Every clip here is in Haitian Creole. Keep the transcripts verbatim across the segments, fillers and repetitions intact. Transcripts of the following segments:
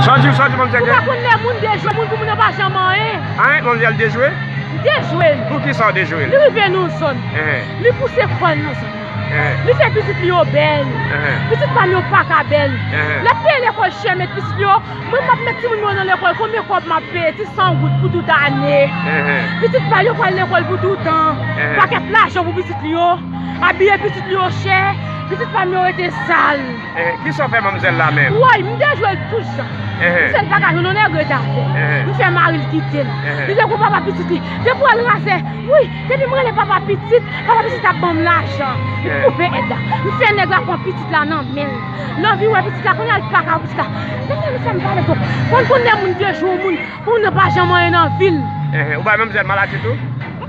Sa w di, sa w di, manmzèl Ou pa Jezi? Konn lè moun dejwe moun pou moun nan pa janm anyen. An, manmzèl dejwe? Dejwe l. Pou ki sa w dejwe l? Li rive nan yon zòn. Enhen. Li pouse kò l nan zòn nan. Enhen. Li fè pitit li yo bèl. Enhen. Pitit pa m yo pa ka bèl. Enhen. L ap peye lekòl chè, met pitit li yo. Mwen, m ap met timoun mwen yo nan lekòl, konbyen kòb m ap peye? Ti san goud pou tout ane. Enhen. Pitit pa l yo pral lekòl pou toutan. Enhen. Pakèt lajan pou pitit li yo. Abiye pitit li yo chè. Pitit pa m yo rete sal. Enhen. Kisa w fè manmzèl la menm? Woy, m dejwe l tout jan. Enhen. M fè l pa ka jwenn yon nèg ret avè l. Enhen. M fè mari l kite l. Enhen. Li te gon papa pitit li. Depi w wè l razè, wi, depi m rele papa pitit, papa pitit ap ban m lajan. M Enhen. Koupe èd la. M fè nèg la pran pitit la nan men l. L anvi wè pitit la, kounye a l pa ka wè pitit la. Mesye, mesye, m pale twòp. Konn konn lè moun dejwe yon moun, pou moun nan pa janm anyen nan vi l. Enhen. Ou bay manmzèl maladi tou?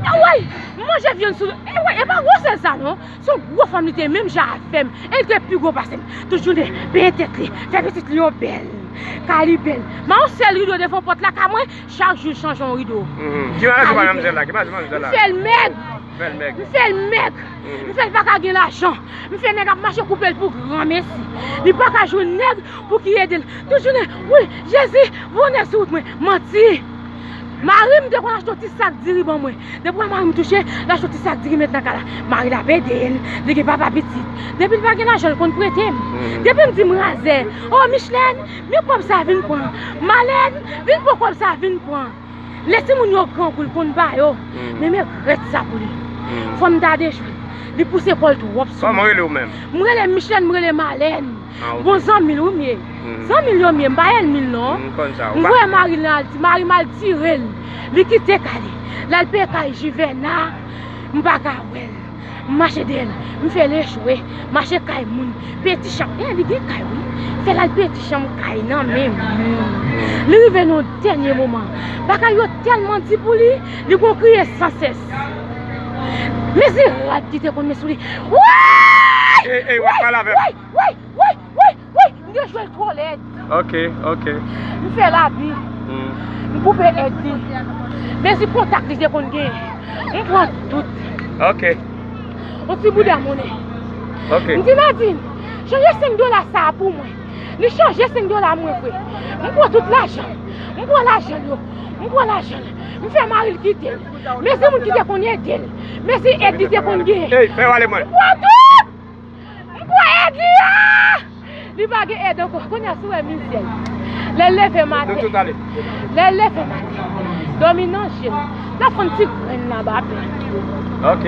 Woy, m manje vyann sou, e woy, e pa gwosè sa non. Se yon gwo fanm li te ye, menm jan avè m. E li te pi gwo pase m. Tout jounen, benyen tèt li, fè pitit li yo bèl. Kay li bèl. Men yon sèl rido devan pòt la, ka mwen, chak jou l chanje yon rido. Mhm. Ki maladi ou bay manmzèl la? Ki maladi manmzèl la? M fè l mèg. Fè l mèg. M fè l mèg. Mhm. M fè l pa ka gen lajan. M fè nèg ap mache koupe l pou granmesi. Li pa ka jwenn nèg pou ki ede l. Tout jounen, wi, Jezi, voye nèg sou wout mwen. Manti. Mari m te konn achte yon ti sak diri ban mwen. Depi w wè mari m touche, l achte yon ti sak diri met nan kay la. Mari l ap ede l. Li gen papa pitit. Depi l pa gen lajan, l konn prete m. Mhm. Depi m di m razè, "O, Michelène, men kòb sa vin pran. Malène, vin pran kòb sa vin pran." Lè timoun yo grangou, l konn ba yo. Mhm. Men men rèt sa pou li. Mhm. Fò m ta dejwe l. Li pouse kò l twòp sou mwen. Kòman w rele w menm? M rele Michelène, m rele Malène. Ah, ok. Bon zanmi l wi m ye. Mhm. Zanmi l yo m ye, m pa ènmi l non. Mhm, m konn sa. M voye mari l al, mari m al tire l. Li kite kay li. L al peye kay Jivèna, m pa ka wè l. M mache dèyè l. M fè l echwe. Mache kay moun. Peye ti chanm. E, li gen kay wi. Fè l al peye ti chanm kay nan men moun. Mhm. Li rive nan yon dènye moman. Bagay yo tèlman di pou li, li gon kriye sansès. Mezi rad li te konn met sou li. Woy! Ey, ey, w ap pale avè m. Woy! Woy! Woy! Woy! Woy! M te jwe l twò lèd. Ok, ok. M fè l abi. Hmm. M koupe èd li. Mezi kontak li te konn genyen. M pran tout. Ok. Yon ti bouda monnen. Ok. M di Nadine, chanje senk dola sa a pou mwen. Li chanje senk dola mwen vre. M pran tout lajan. M pran lajan l yo. M pran lajan l. M fè mari l kite l. Mezi moun ki te konn ede l. Mezi èd li te konn genyen. Ey, fè w ale mwen. M pran tout! M pran èd li a! Li pa gen èd ankò. Kounye a si w wè mizè l. Lè l leve maten. Nou tout ale. Lè l leve maten. Dòmi nan je l. L ap fann ti grenn nan baben. Ok.